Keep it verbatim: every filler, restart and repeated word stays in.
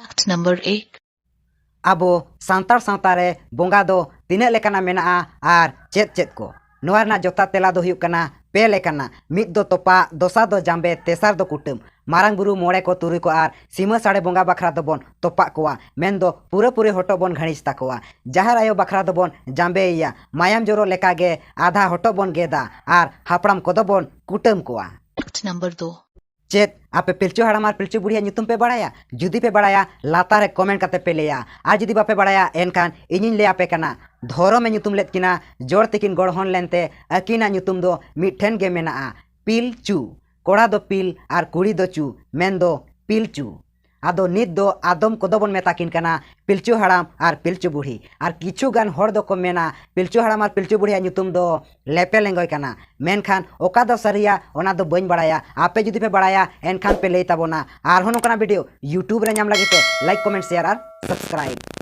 Fact number eight. ᱟᱵᱚ ᱥᱟᱱᱛᱟᱲ ᱥᱟᱶᱛᱟ ᱨᱮ ᱵᱚᱸᱜᱟ ᱫᱚ ᱛᱤᱱᱟᱹᱜ ᱞᱮᱠᱟᱱᱟᱜ ᱢᱮᱱᱟᱜᱼᱟ ᱟᱨ ᱪᱮᱫ ᱪᱮᱫ ᱠᱚ? ᱱᱚᱣᱟ ᱨᱮᱱᱟᱜ ᱡᱚᱛᱷᱟᱛ ᱛᱮᱞᱟ ᱫᱚ ᱦᱩᱭᱩᱜ ᱠᱟᱱᱟ ᱯᱮ ᱞᱮᱠᱟᱱᱟᱜ᱾ ᱢᱤᱫ ᱫᱚ ᱛᱚᱯᱟᱜ, ᱫᱚᱥᱟᱨ ᱫᱚ ᱡᱟᱸᱵᱮ, ᱛᱮᱥᱟᱨ ᱫᱚ ᱠᱩᱴᱟᱹᱢ᱾ ᱢᱟᱨᱟᱝ ᱵᱩᱨᱩ, ᱢᱚᱬᱮ ᱠᱚ, ᱛᱩᱨᱩᱭ ᱠᱚ ᱟᱨ ᱥᱤᱢᱟᱹ ᱥᱟᱲᱮ ᱵᱚᱸᱜᱟ ᱵᱟᱠᱷᱨᱟ ᱫᱚᱵᱚᱱ ᱛᱚᱯᱟᱜ ᱠᱚᱣᱟ, ᱢᱮᱱᱫᱚ ᱯᱩᱨᱟᱹᱯᱩᱨᱤ ᱦᱚᱴᱚᱜ ᱵᱚᱱ ᱜᱷᱟᱹᱲᱤᱡ ᱛᱟᱠᱚᱣᱟ᱾ ᱡᱟᱦᱮᱨ ᱟᱭᱳ ᱵᱟᱠᱷᱨᱟ ᱫᱚᱵᱚᱱ ᱡᱟᱸᱵᱮᱭᱮᱭᱟ, ᱢᱟᱭᱟᱢ ᱡᱚᱨᱚ ᱞᱮᱠᱟᱜᱮ ᱟᱫᱷᱟ ᱦᱚᱴᱚᱜ ᱵᱚᱱ ᱜᱮᱫᱟ ᱟᱨ ᱦᱟᱯᱲᱟᱢ ᱠᱚᱫᱚ ᱵᱚᱱ ᱠᱩᱴᱟᱹᱢ ᱠᱚᱣᱟ᱾ Fact number ᱫᱩ᱾ ᱪᱮᱫ ᱟᱯᱮ ᱯᱤᱞᱪᱩ ᱦᱟᱲᱟᱢ ᱟᱨ ᱯᱤᱞᱪᱩ ᱵᱩᱲᱦᱤᱭᱟᱜ ᱧᱩᱛᱩᱢ ᱯᱮ ᱵᱟᱲᱟᱭᱟ? ᱡᱩᱫᱤ ᱯᱮ ᱵᱟᱲᱟᱭᱟ, ᱞᱟᱛᱟᱨ ᱨᱮ comment ᱠᱟᱛᱮ ᱯᱮ ᱞᱟᱹᱭᱟ, ᱟᱨ ᱡᱩᱫᱤ ᱵᱟᱯᱮ ᱵᱟᱲᱟᱭᱟ, ᱮᱱᱠᱷᱟᱱ ᱤᱧᱤᱧ ᱞᱟᱹᱭ ᱟᱯᱮ ᱠᱟᱱᱟ᱾ ᱫᱷᱚᱨᱚᱢᱮ ᱧᱩᱛᱩᱢ ᱞᱮᱫ ᱠᱤᱱᱟ, ᱡᱚᱲ ᱛᱮᱠᱤᱱ ᱜᱚᱲᱦᱚᱱ ᱞᱮᱱᱛᱮ ᱟᱹᱠᱤᱱᱟᱜ ᱧᱩᱛᱩᱢ ᱫᱚ ᱢᱤᱫᱴᱷᱮᱱ ᱜᱮ ᱢᱮᱱᱟᱜᱼᱟ, ᱯᱤᱞᱪᱩ᱾ ᱠᱚᱲᱟ ᱫᱚ ᱯᱤᱞ ᱟᱨ ᱠᱩᱲᱤ ᱫᱚ ᱪᱩ, ᱢᱮᱱᱫᱚ ᱯᱤᱞᱪᱩ᱾ ᱟᱫᱚ ᱱᱤᱛ ᱫᱚ ᱟᱫᱚᱢ ᱠᱚᱫᱚ ᱵᱚᱱ ᱢᱮᱛᱟ ᱠᱤᱱ ᱠᱟᱱᱟ ᱯᱤᱞᱪᱩ ᱦᱟᱲᱟᱢ ᱟᱨ ᱯᱤᱞᱪᱩ ᱵᱩᱲᱦᱤ, ᱟᱨ ᱠᱤᱪᱷᱩ ᱜᱟᱱ ᱦᱚᱲ ᱫᱚᱠᱚ ᱢᱮᱱᱟ ᱯᱤᱞᱪᱩ ᱦᱟᱲᱟᱢ ᱟᱨ ᱯᱤᱞᱪᱩ ᱵᱩᱲᱦᱤᱭᱟᱜ ᱧᱩᱛᱩᱢ ᱫᱚ ᱞᱮᱯᱮ ᱞᱮᱸᱜᱚᱭ ᱠᱟᱱᱟ᱾ ᱢᱮᱱᱠᱷᱟᱱ ᱚᱠᱟ ᱫᱚ ᱥᱟᱹᱨᱤᱭᱟ, ᱚᱱᱟ ᱫᱚ ᱵᱟᱹᱧ ᱵᱟᱲᱟᱭᱟ᱾ ᱟᱯᱮ ᱡᱩᱫᱤ ᱯᱮ ᱵᱟᱲᱟᱭᱟ, ᱮᱱᱠᱷᱟᱱ ᱯᱮ ᱞᱟᱹᱭ ᱛᱟᱵᱚᱱᱟ᱾ ᱟᱨᱦᱚᱸ ᱱᱚᱝᱠᱟᱱᱟᱜ video YouTube ᱨᱮ ᱧᱟᱢ ᱞᱟᱹᱜᱤᱫ ᱛᱮ like, comment, share ᱟᱨ subscribe᱾